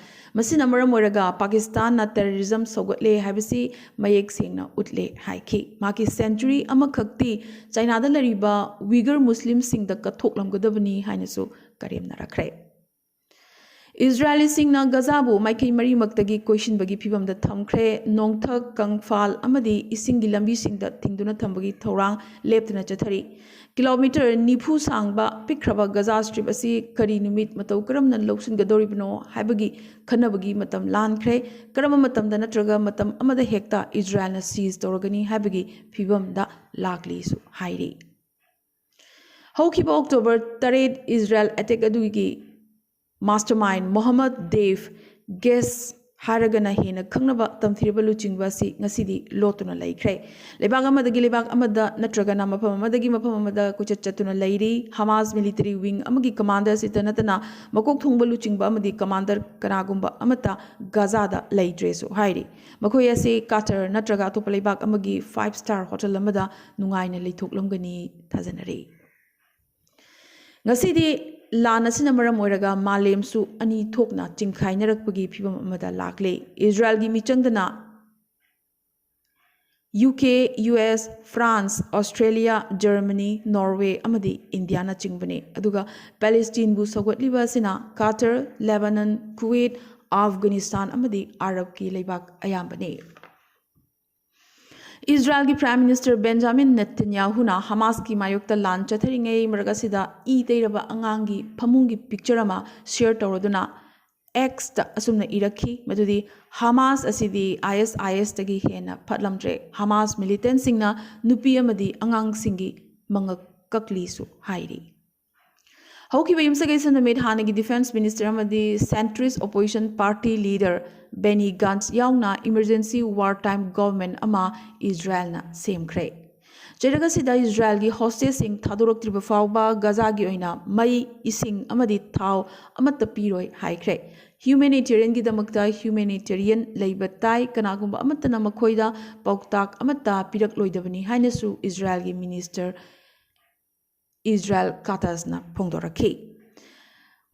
ꯃꯁꯤꯅ ꯃꯔꯝ ꯑꯣꯏꯔꯒ ꯄꯥꯀꯤꯁꯇꯥꯟꯅ ꯇꯦꯔꯣꯔꯤꯖꯝ ꯁꯧꯒꯠꯂꯦ ꯍꯥꯏꯕꯁꯤ ꯃꯌꯦꯛ ꯁꯦꯡꯅ ꯎꯠꯂꯦ ꯍꯥꯏꯈꯤ꯫ ꯃꯍꯥꯛꯀꯤ ꯁꯦꯟꯆꯨꯔꯤ ꯑꯃꯈꯛꯇꯤ ꯆꯥꯏꯅꯥꯗ ꯂꯩꯔꯤꯕ ꯋꯤꯒꯔ ꯃꯨꯁꯂꯤꯝꯁꯤꯡꯗ ꯀꯠꯊꯣꯛꯂꯝꯒꯗꯕꯅꯤ ꯍꯥꯏꯅꯁꯨ ꯀꯔꯦꯝꯅꯔꯛꯈ꯭ꯔꯦ꯫ ꯏꯖꯔꯥꯏꯂꯤꯁꯤꯡꯅ ꯒꯖꯥꯕꯨ ꯃꯥꯏꯀꯩ ꯃꯔꯤꯃꯛꯇꯒꯤ ꯀꯣꯏꯁꯤꯟꯕꯒꯤ ꯐꯤꯚꯝꯗ ꯊꯝꯈ꯭ꯔꯦ꯫ ꯅꯣꯡꯊꯛ, ꯀꯪꯐꯥꯜ ꯑꯃꯗꯤ ꯏꯁꯤꯡꯒꯤ ꯂꯝꯕꯤꯁꯤꯡꯗ ꯊꯤꯡꯗꯨꯅ ꯊꯝꯕꯒꯤ ꯊꯧꯔꯥꯡ ꯂꯦꯞꯇꯅ ꯆꯠꯊꯔꯤ꯫ ꯀꯤꯂꯣꯃꯤꯇꯔ ꯅꯤꯐꯨ ꯁꯥꯡꯕ ꯄꯤꯛꯈ꯭ꯔꯕ ꯒꯖꯥ ꯁ꯭ꯇ꯭ꯔꯤꯞ ꯑꯁꯤ ꯀꯔꯤ ꯅꯨꯃꯤꯠ ꯃꯇꯧ ꯀꯔꯝꯅ ꯂꯧꯁꯤꯟꯒꯗꯧꯔꯤꯕꯅꯣ ꯍꯥꯏꯕꯒꯤ ꯈꯟꯅꯕꯒꯤ ꯃꯇꯝ ꯂꯥꯟꯈ꯭ꯔꯦ꯫ ꯀꯔꯝꯕ ꯃꯇꯝꯗ ꯅꯠꯇ꯭ꯔꯒ ꯃꯇꯝ ꯑꯃꯗ ꯍꯦꯛꯇ ꯏꯖꯔꯥꯏꯜꯅ ꯁꯤꯖ ꯇꯧꯔꯒꯅꯤ ꯍꯥꯏꯕꯒꯤ ꯐꯤꯚꯝꯗ ꯂꯥꯛꯂꯤꯁꯨ ꯍꯥꯏꯔꯤ꯫ ꯍꯧꯈꯤꯕ ꯑꯣꯛꯇꯣꯕꯔ ꯇꯔꯦꯠ ꯏꯖꯔꯥꯏꯜ ꯑꯦꯇꯦꯛ ꯑꯗꯨꯒꯤ ꯃꯥꯁꯇꯔꯃꯥꯏꯟ ꯃꯣꯍꯝꯃꯗ ꯗꯦꯐ ꯒꯦꯁ ꯍꯥꯏꯔꯒꯅ ꯍꯦꯟꯅ ꯈꯪꯅꯕ ꯇꯝꯊꯤꯔꯕ ꯂꯨꯆꯤꯡꯕ ꯑꯁꯤ ꯉꯁꯤꯗꯤ ꯂꯣꯠꯇꯨꯅ ꯂꯩꯈ꯭ꯔꯦ꯫ ꯂꯩꯕꯥꯛ ꯑꯃꯗꯒꯤ ꯂꯩꯕꯥꯛ ꯑꯃꯗ ꯅꯠꯇ꯭ꯔꯒꯅ ꯃꯐꯝ ꯑꯃꯗꯒꯤ ꯃꯐꯝ ꯑꯃꯗ ꯀꯣꯏꯆꯠ ꯆꯠꯇꯨꯅ ꯂꯩꯔꯤ꯫ ꯍꯃꯥꯁ ꯃꯤꯂꯤꯇꯔꯤ ꯋꯤꯡ ꯑꯃꯒꯤ ꯀꯃꯥꯟꯗꯔ ꯑꯁꯤꯇ ꯅꯠꯇꯅ ꯃꯀꯣꯛ ꯊꯣꯡꯕ ꯂꯨꯆꯤꯡꯕ ꯑꯃꯗꯤ ꯀꯃꯥꯟꯗꯔ ꯀꯅꯥꯒꯨꯝꯕ ꯑꯃꯠꯇ ꯒꯥꯖꯥꯗ ꯂꯩꯇ꯭ꯔꯦꯁꯨ ꯍꯥꯏꯔꯤ꯫ ꯃꯈꯣꯏ ꯑꯁꯤ ꯀꯥꯇꯔ ꯅꯠꯇ꯭ꯔꯒ ꯑꯇꯣꯞꯄ ꯂꯩꯕꯥꯛ ꯑꯃꯒꯤ ꯐꯥꯏꯚ ꯁ꯭ꯇꯥꯔ ꯍꯣꯇꯦꯜ ꯑꯃꯗ ꯅꯨꯡꯉꯥꯏꯅ ꯂꯩꯊꯣꯛꯂꯝꯒꯅꯤ ꯊꯥꯖꯅꯔꯤ꯫ ꯉꯁꯤꯗꯤ ꯂꯥꯟ ꯑꯁꯤꯅ ꯃꯔꯝ ꯑꯣꯏꯔꯒ ꯃꯥꯂꯦꯝꯁꯨ ꯑꯅꯤ ꯊꯣꯛꯅ ꯆꯤꯡꯈꯥꯏꯅꯔꯛꯄꯒꯤ ꯐꯤꯕꯝ ꯑꯃꯗ ꯂꯥꯛꯂꯦ꯫ ꯏꯖꯔꯥꯏꯜꯒꯤ ꯃꯤꯆꯪꯗꯅ U K, U S, France, Australia, Germany, Norway ꯑꯃꯗꯤ ꯏꯟꯗꯤꯌꯥꯅꯆꯤꯡꯕꯅꯤ꯫ ꯑꯗꯨꯒ ꯄꯦꯂꯦꯁꯇꯤꯟꯕꯨ ꯁꯧꯒꯠꯂꯤꯕ ꯑꯁꯤꯅ ꯀꯥꯇꯔ, ꯂꯦꯕꯥꯅꯟ, ꯀꯨꯋꯦꯠ, ꯑꯐꯒꯥꯅꯤꯁꯇꯥꯟ ꯑꯃꯗꯤ ꯑꯔꯕꯀꯤ ꯂꯩꯕꯥꯛ ꯑꯌꯥꯝꯕꯅꯤ꯫ ꯏꯖꯔꯥꯏꯜꯒꯤ Prime Minister ꯕꯦꯟꯖꯥꯃꯤꯟ ꯅꯦꯇꯟꯌꯥꯍꯨꯅ ꯍꯃꯥꯁꯀꯤ ꯃꯥꯌꯣꯛꯇ ꯂꯥꯟ ꯆꯠꯊꯔꯤꯉꯩ ꯃꯔꯛ ꯑꯁꯤꯗ ꯏ ꯇꯩꯔꯕ ꯑꯉꯥꯡꯒꯤ ꯐꯃꯨꯡꯒꯤ ꯄꯤꯛꯆꯔ ꯑꯃ ꯁꯤꯌꯔ ꯇꯧꯔꯗꯨꯅ ꯑꯦꯛꯁꯇ ꯑꯁꯨꯝꯅ ꯏꯔꯛꯈꯤ, ꯃꯗꯨꯗꯤ ꯍꯃꯥꯁ ꯑꯁꯤꯗꯤ ꯑꯥꯏ ꯑꯦꯁ ꯑꯥꯏ ꯑꯦꯁꯇꯒꯤ ꯍꯦꯟꯅ ꯐꯠꯂꯝꯗ꯭ꯔꯦ꯫ ꯍꯃꯥꯁ ꯃꯤꯂꯤꯇꯦꯟꯁꯤꯡꯅ ꯅꯨꯄꯤ ꯑꯃꯗꯤ ꯑꯉꯥꯡꯁꯤꯡꯒꯤ ꯃꯉꯛ ꯀꯛꯂꯤꯁꯨ ꯍꯥꯏꯔꯤ꯫ ꯍꯧꯈꯤꯕ ꯌꯨꯝꯁꯀꯩꯁ ꯅꯨꯃꯤꯠ ꯍꯥꯟꯅꯒꯤ ꯗꯤꯐꯦꯟꯁ ꯃꯤꯅꯤꯁꯇꯔ ꯑꯃꯗꯤ ꯁꯦꯟꯇ꯭ꯔꯤꯁ ꯑꯣꯄꯣꯖꯤꯁꯟ ꯄꯥꯔꯇꯤ ꯂꯤꯗꯔ ꯕꯦꯅꯤ ꯒꯥꯟꯠꯁ ꯌꯥꯎꯅ ꯏꯃꯔꯖꯦꯟꯁꯤ ꯋꯥꯔ ꯇꯥꯏꯝ ꯒꯣꯚꯔꯟꯃꯦꯟꯠ ꯑꯃ ꯏꯖꯔꯥꯏꯜꯅ ꯁꯦꯝꯈ꯭ꯔꯦ꯫ ꯆꯩꯔꯛ ꯑꯁꯤꯗ ꯏꯖꯔꯥꯏꯜꯒꯤ ꯍꯣꯁꯇꯦꯖꯁꯤꯡ ꯊꯥꯗꯣꯔꯛꯇ꯭ꯔꯤꯕ ꯐꯥꯎꯕ ꯒꯖꯥꯒꯤ ꯑꯣꯏꯅ ꯃꯩ, ꯏꯁꯤꯡ ꯑꯃꯗꯤ ꯊꯥꯎ ꯑꯃꯠꯇ ꯄꯤꯔꯣꯏ ꯍꯥꯏꯈ꯭ꯔꯦ꯫ ꯍ꯭ꯌꯨꯃꯦꯅꯤꯇꯦꯔꯤꯌꯟꯒꯤꯗꯃꯛꯇ ꯍ꯭ꯌꯨꯃꯦꯅꯤꯇꯦꯔꯤꯌꯟ ꯂꯩꯕ ꯇꯥꯏ, ꯀꯅꯥꯒꯨꯝꯕ ꯑꯃꯠꯇꯅ ꯃꯈꯣꯏꯗ ꯄꯥꯎꯇꯥꯛ ꯑꯃꯠꯇ ꯄꯤꯔꯛꯂꯣꯏꯗꯕꯅꯤ ꯍꯥꯏꯅꯁꯨ ꯏꯖꯔꯥꯏꯜꯒꯤ ꯃꯤꯅꯤꯁꯇꯔ ꯏꯖꯔꯥꯏꯜ ꯀꯥꯇꯖꯅ ꯐꯣꯡꯗꯣꯔꯛꯈꯤ꯫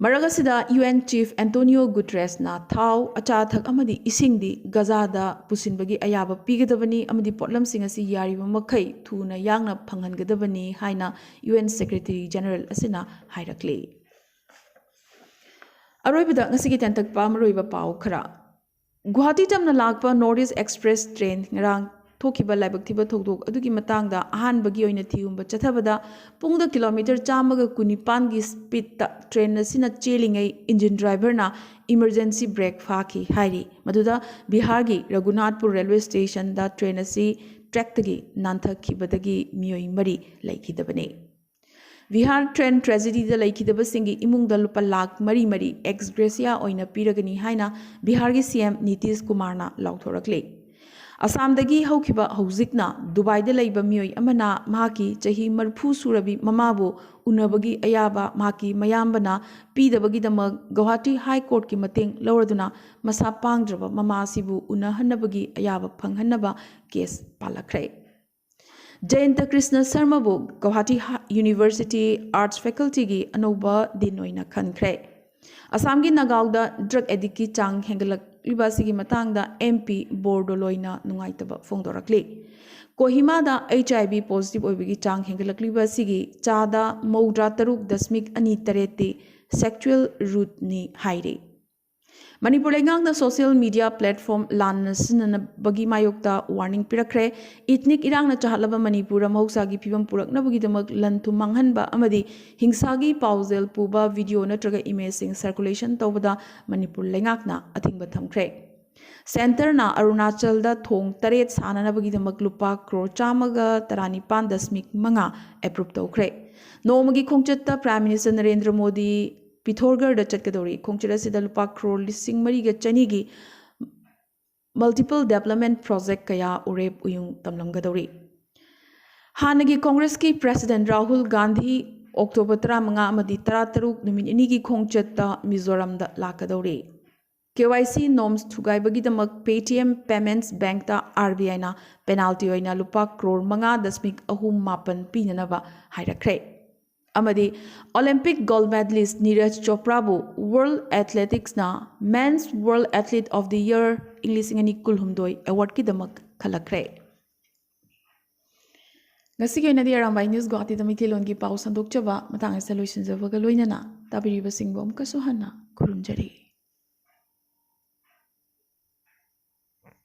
ꯃꯔꯛ ꯑꯁꯤꯗ ꯌꯨ ꯑꯦꯟ ꯆꯤꯐ ꯑꯦꯟꯇꯣꯅꯤꯌꯣ ꯒꯨꯇꯔꯦꯁꯅ ꯊꯥꯎ, ꯑꯆꯥ ꯑꯊꯛ ꯑꯃꯗꯤ ꯏꯁꯤꯡꯗꯤ ꯒꯖꯥꯗ ꯄꯨꯁꯤꯟꯕꯒꯤ ꯑꯌꯥꯕ ꯄꯤꯒꯗꯕꯅꯤ ꯑꯃꯗꯤ ꯄꯣꯠꯂꯝꯁꯤꯡ ꯑꯁꯤ ꯌꯥꯔꯤꯕ ꯃꯈꯩ ꯊꯨꯅ ꯌꯥꯡꯅ ꯐꯪꯍꯟꯒꯗꯕꯅꯤ ꯍꯥꯏꯅ ꯌꯨ ꯑꯦꯟ ꯁꯦꯀ꯭ꯔꯦꯇꯔꯤ ꯖꯦꯅꯔꯦꯜ ꯑꯁꯤꯅ ꯍꯥꯏꯔꯛꯂꯤ꯫ ꯑꯔꯣꯏꯕꯗ ꯉꯁꯤꯒꯤ ꯇꯦꯟꯇꯛꯄ ꯃꯔꯨꯑꯣꯏꯕ ꯄꯥꯎ ꯈꯔ꯫ ꯒꯨꯋꯥꯍꯥꯇꯤ ꯇꯝꯅ ꯂꯥꯛꯄ ꯅꯣꯔꯠ ꯏꯁ ꯑꯦꯛꯁꯄ꯭ꯔꯦꯁ ꯇ꯭ꯔꯦꯟ ꯉꯔꯥꯡ ꯊꯣꯛꯈꯤꯕ ꯂꯥꯏꯕꯛ ꯊꯤꯕ ꯊꯧꯗꯣꯛ ꯑꯗꯨꯒꯤ ꯃꯇꯥꯡꯗ ꯑꯍꯥꯟꯕꯒꯤ ꯑꯣꯏꯅ ꯊꯤꯍꯨꯝꯕ ꯆꯠꯊꯕꯗ ꯄꯨꯡꯗ ꯀꯤꯂꯣꯃꯤꯇꯔ ꯆꯥꯝꯃꯒ ꯀꯨꯟꯅꯤꯄꯥꯟꯒꯤ ꯁ꯭ꯄꯤꯗꯇ ꯇ꯭ꯔꯦꯟ ꯑꯁꯤꯅ ꯆꯦꯜꯂꯤꯉꯩ ꯏꯟꯖꯤꯟ ꯗ꯭ꯔꯥꯏꯚꯔꯅ ꯏꯃꯔꯖꯦꯟꯁꯤ ꯕ꯭ꯔꯦꯛ ꯐꯥꯈꯤ ꯍꯥꯏꯔꯤ꯫ ꯃꯗꯨꯗ ꯕꯤꯍꯥꯔꯒꯤ ꯔꯘꯨꯅꯥꯊꯄꯨꯔ ꯔꯦꯜꯋꯦ ꯁ꯭ꯇꯦꯁꯟꯗ ꯇ꯭ꯔꯦꯟ ꯑꯁꯤ ꯇ꯭ꯔꯦꯛꯇꯒꯤ ꯅꯥꯟꯊꯈꯤꯕꯗꯒꯤ ꯃꯤꯑꯣꯏ ꯃꯔꯤ ꯂꯩꯈꯤꯗꯕꯅꯤ꯫ ꯕꯤꯍꯥꯔ ꯇ꯭ꯔꯦꯟ ꯇ꯭ꯔꯦꯖꯦꯗꯤꯗ ꯂꯩꯈꯤꯗꯕꯁꯤꯡꯒꯤ ꯏꯃꯨꯡꯗ ꯂꯨꯄꯥ ꯂꯥꯈ ꯃꯔꯤ ꯃꯔꯤ ꯑꯦꯛꯁ ꯒ꯭ꯔꯦꯁꯤꯌꯥ ꯑꯣꯏꯅ ꯄꯤꯔꯒꯅꯤ ꯍꯥꯏꯅ ꯕꯤꯍꯥꯔꯒꯤ ꯁꯤ ꯑꯦꯝ ꯅꯤꯇꯤꯁ ꯀꯨꯃꯥꯔꯅ ꯂꯥꯎꯊꯣꯔꯛꯂꯤ꯫ ꯑꯁꯥꯝꯗꯒꯤ ꯍꯧꯈꯤꯕ ꯍꯧꯖꯤꯛꯅ ꯗꯨꯕꯥꯏꯗ ꯂꯩꯕ ꯃꯤꯑꯣꯏ ꯑꯃꯅ ꯃꯍꯥꯛꯀꯤ ꯆꯍꯤ ꯃꯔꯤꯐꯨ ꯁꯨꯔꯕꯤ ꯃꯃꯥꯕꯨ ꯎꯅꯕꯒꯤ ꯑꯌꯥꯕ ꯃꯍꯥꯛꯀꯤ ꯃꯌꯥꯝꯕꯅ ꯄꯤꯗꯕꯒꯤꯗꯃꯛ ꯒꯧꯍꯥꯇꯤ ꯍꯥꯏ ꯀꯣꯔꯠꯀꯤ ꯃꯇꯦꯡ ꯂꯧꯔꯗꯨꯅ ꯃꯁꯥ ꯄꯥꯡꯗ꯭ꯔꯕ ꯃꯃꯥ ꯑꯁꯤꯕꯨ ꯎꯅꯍꯟꯅꯕꯒꯤ ꯑꯌꯥꯕ ꯐꯪꯍꯟꯅꯕ ꯀꯦꯁ ꯄꯥꯜꯂꯛꯈ꯭ꯔꯦ꯫ ꯖꯌꯟꯇ ꯀ꯭ꯔꯤꯁꯅ ꯁꯔꯃꯕꯨ ꯒꯧꯍꯥꯇꯤ ꯍꯥ-, ꯌꯨꯅꯤꯚꯔꯁꯤꯇꯤ ꯑꯥꯔꯠꯁ ꯐꯦꯀꯜꯇꯤꯒꯤ ꯑꯅꯧꯕ ꯗꯤꯟ ꯑꯣꯏꯅ ꯈꯟꯈ꯭ꯔꯦ꯫ ꯑꯁꯥꯝꯒꯤ ꯅꯥꯒꯥꯎꯗ ꯗ꯭ꯔꯒ ꯑꯦꯗꯤꯛꯀꯤ ꯆꯥꯡ ꯍꯦꯟꯒꯠꯂꯛ-, ꯍꯦꯟꯒꯠꯂꯛꯂꯤꯕ ꯑꯁꯤꯒꯤ ꯃꯇꯥꯡꯗ ꯑꯦꯝ ꯄꯤ ꯕꯣꯔꯗꯣꯂꯣꯏꯅ ꯅꯨꯡꯉꯥꯏꯇꯕ ꯐꯣꯡꯗꯣꯔꯛꯂꯤ꯫ ꯀꯣꯍꯤꯃꯥꯗ ꯑꯩꯆ ꯑꯥꯏ ꯚꯤ ꯄꯣꯖꯤꯇꯤꯚ ꯑꯣꯏꯕꯒꯤ ꯆꯥꯡ ꯍꯦꯟꯒꯠꯂꯛꯂꯤꯕ ꯑꯁꯤꯒꯤ ꯆꯥꯗ ꯃꯧꯗ꯭ꯔꯥ ꯇꯔꯨꯛ ꯗꯁꯃꯤꯛ ꯑꯅꯤ ꯇꯔꯦꯠꯇꯤ ꯁꯦꯛꯆꯨꯋꯦꯜ ꯔꯨꯠꯅꯤ ꯍꯥꯏꯔꯤ꯫ ꯃꯅꯤꯄꯨꯔ ꯂꯩꯉꯥꯛꯅ ꯁꯣꯁꯤꯌꯦꯜ ꯃꯤꯗꯤꯌꯥ ꯄ꯭ꯂꯦꯠꯐꯣꯝ ꯂꯥꯟꯅ ꯁꯤꯖꯤꯟꯅꯕꯒꯤ ꯃꯥꯌꯣꯛꯇ ꯋꯥꯔꯅꯤꯡ ꯄꯤꯔꯛꯈ꯭ꯔꯦ꯫ ꯏꯊꯅꯤꯛ ꯏꯔꯥꯡꯅ ꯆꯥꯍꯠꯂꯕ ꯃꯅꯤꯄꯨꯔꯗ ꯃꯍꯧꯁꯥꯒꯤ ꯐꯤꯕꯝ ꯄꯨꯔꯛꯅꯕꯒꯤꯗꯃꯛ ꯂꯟ ꯊꯨꯝ ꯃꯥꯡꯍꯟꯕ ꯑꯃꯗꯤ ꯍꯤꯡꯁꯥꯒꯤ ꯄꯥꯎꯖꯦꯜ ꯄꯨꯕ ꯚꯤꯗꯤꯑꯣ ꯅꯠꯇ꯭ꯔꯒ ꯏꯃꯦꯖꯁꯤꯡ ꯁꯔꯀꯨꯂꯦꯁꯟ ꯇꯧꯕꯗ ꯃꯅꯤꯄꯨꯔ ꯂꯩꯉꯥꯛꯅ ꯑꯊꯤꯡꯕ ꯊꯝꯈ꯭ꯔꯦ꯫ ꯁꯦꯟꯇꯔꯅ ꯑꯔꯨꯅꯥꯆꯜꯗ ꯊꯣꯡ ꯇꯔꯦꯠ ꯁꯥꯅꯅꯕꯒꯤꯗꯃꯛ ꯂꯨꯄꯥ ꯀ꯭ꯔꯣꯔ ꯆꯥꯝꯃꯒ ꯇꯔꯥꯅꯤꯄꯥꯟ ꯗꯁꯃꯤꯛ ꯃꯉꯥ ꯑꯦꯄ꯭ꯔꯨꯞ ꯇꯧꯈ꯭ꯔꯦ꯫ ꯅꯣꯡꯃꯒꯤ ꯈꯣꯡꯆꯠꯇ ꯄ꯭ꯔꯥꯏꯝ ꯃꯤꯅꯤꯁꯇꯔ ꯅꯔꯦꯟꯗ꯭ꯔ ꯃꯣꯗꯤ ꯄꯤꯊꯣꯔꯒꯔꯗ ꯆꯠꯀꯗꯧꯔꯤ꯫ ꯈꯣꯡꯆꯠ ꯑꯁꯤꯗ ꯂꯨꯄꯥ ꯀ꯭ꯔꯣꯔ ꯂꯤꯁꯤꯡ ꯃꯔꯤꯒ ꯆꯅꯤꯒꯤ ꯃꯜꯇꯤꯄꯜ ꯗꯦꯕꯂꯞꯃꯦꯟ ꯄ꯭ꯔꯣꯖꯦꯛ ꯀꯌꯥ ꯎꯔꯦꯞ ꯎꯌꯨꯡ ꯇꯝꯂꯝꯒꯗꯧꯔꯤ꯫ ꯍꯥꯟꯅꯒꯤ ꯀꯣꯡꯒ꯭ꯔꯦꯁꯀꯤ ꯄ꯭ꯔꯦꯁꯤꯗꯦꯟꯠ ꯔꯥꯍꯨꯜ ꯒꯥꯟꯙꯤ ꯑꯣꯛꯇꯣꯕꯔ ꯇꯔꯥꯃꯉꯥ ꯑꯃꯗꯤ ꯇꯔꯥꯇꯔꯨꯛ ꯅꯨꯃꯤꯠ ꯅꯤꯅꯤꯒꯤ ꯈꯣꯡꯆꯠꯇ ꯃꯤꯖꯣꯔꯥꯝꯗ ꯂꯥꯛꯀꯗꯧꯔꯤ꯫ ꯀꯦ ꯋꯥꯏ ꯁꯤ ꯅꯣꯝꯁ ꯊꯨꯒꯥꯏꯕꯒꯤꯗꯃꯛ ꯄꯦꯇꯤꯑꯦꯝ ꯄꯦꯃꯦꯟꯠꯁ ꯕꯦꯡꯛꯇ ꯑꯥꯔ ꯕꯤ ꯑꯥꯏꯅ ꯄꯦꯅꯥꯜꯇꯤ ꯑꯣꯏꯅ ꯂꯨꯄꯥ ꯀ꯭ꯔꯣꯔ ꯃꯉꯥ ꯗꯁꯃꯤꯛ ꯑꯍꯨꯝ ꯃꯥꯄꯟ ꯄꯤꯅꯅꯕ ꯍꯥꯏꯔꯛꯈ꯭ꯔꯦ꯫ ꯑꯃꯗꯤ ꯑꯣꯂꯤꯝꯄꯤꯛ ꯒꯣꯜꯗ ꯃꯦꯗꯂꯤꯁ ꯅꯤꯔꯖ ꯆꯣꯄ꯭ꯔꯥꯕꯨ ꯋꯥꯔꯜꯗ ꯑꯦꯊꯂꯦꯇꯤꯛꯁꯅ men's world athlete of the year ꯏꯪ ꯂꯤꯁꯤꯡ ꯑꯅꯤ ꯀꯨꯟꯍꯨꯝꯗꯣꯏ ꯑꯦꯋꯥꯔꯗꯀꯤꯗꯃꯛ ꯈꯜꯂꯛꯈ꯭ꯔꯦ꯫ ꯉꯁꯤꯒꯤ ꯑꯣꯏꯅꯗꯤ ꯑꯔꯥꯝꯕꯥꯏ ꯅ꯭ꯌꯨꯁ ꯒꯨꯋꯥꯍꯥꯇꯤꯗ ꯃꯩꯇꯩꯂꯣꯟꯒꯤ ꯄꯥꯎ ꯁꯟꯗꯣꯛꯆꯕ ꯃꯇꯥꯡ ꯑꯁꯤꯗ ꯂꯣꯏꯁꯤꯟꯖꯕꯒ ꯂꯣꯏꯅꯅ ꯇꯥꯕꯤꯔꯤꯕꯁꯤꯡꯕꯨ ꯑꯃꯨꯛꯀꯁꯨ ꯍꯟꯅ ꯈꯨꯔꯨꯝꯖꯔꯤ꯫